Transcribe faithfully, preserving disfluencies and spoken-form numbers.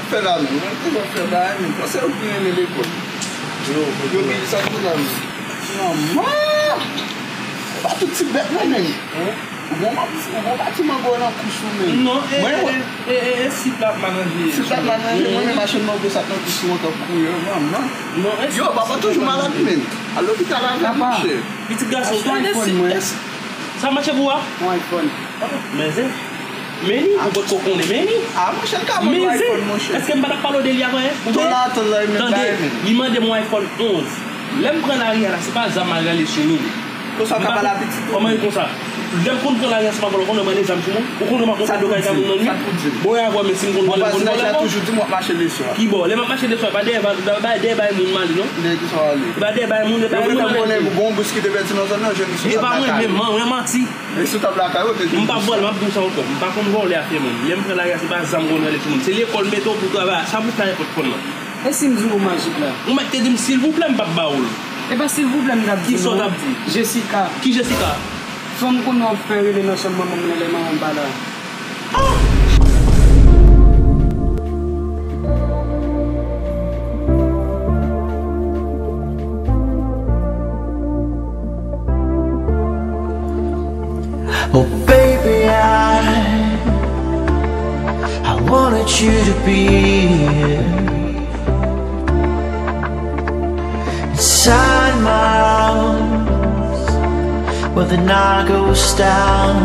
Fè la menm. Mwen te konn fè bagay menm. Panse yo ki renmen lekòl. Yo ki sa tou la menm. Manman! Ba tout ti bèt non menm. Ou gon pati mango nan kouch ou menm. Non, e, e, e, e, e, sit la ap malanje. Sit la ap malanje, mwen menm mache mango sa nan kouch ou an tankou yo, manman. Non, e, yo, papa toujou malad menm. Al lopital avè l, monchè. Pitit gason, achte yon iPhone, mwen. Sa mache pou ou a? Yon iPhone. Men se, men li, ou potko konnen, men li. Ah, monchè, l ka vann yon iPhone, monchè. Èske m pa t ap pale w de li avan, en? Ou tande? Tande, li mande m yon iPhone onz. Lè m pran lari a la, se pa zam m al rale sou moun. Konsa w ka pale a pitit ou. Kòman e konsa? Lè m konn pran lari ansanm avè w, ou konn mande zam sou moun? Ou konn mande kado kay moun nan nwi? Bon, e avè w, men si m konn vòlè, m konn vòlè ankò. Sa t pou di m w ap mache leswa. Ki bò? Lè m ap mache leswa, pa dèyè, pa dèyè bay moun m ale, non. Nèg ki sa w ale? Pa dèyè bay moun, e bay moun m ale. Yo fè konnen gon bous ki te pèdi nan zòn nan, jwenn li sou tab lakay. E pa mwen menm, mwen manti. Li sou tab lakay, ou te jwenn bous la. M p ap vòlè, m ap di w sa ankò. M pa konn vòlè afè moun. Lè m pran lari a, se pa zam m konn rale sou moun. Se lekòl mete w pou travay. Sa pou fè nenpòt konn nan. E si m di w Majik la? Ou mèt te di m silvouplè, m p ap ba w l. E pa silvouplè m t ap di non. Kisa w t ap di? Jessica. Ki Jessica? Fanm konnen w ap fè rele nan chanm manman m nan lè manman m pa la. Oh baby, I, I wanted you to be here inside my arms where the night goes down.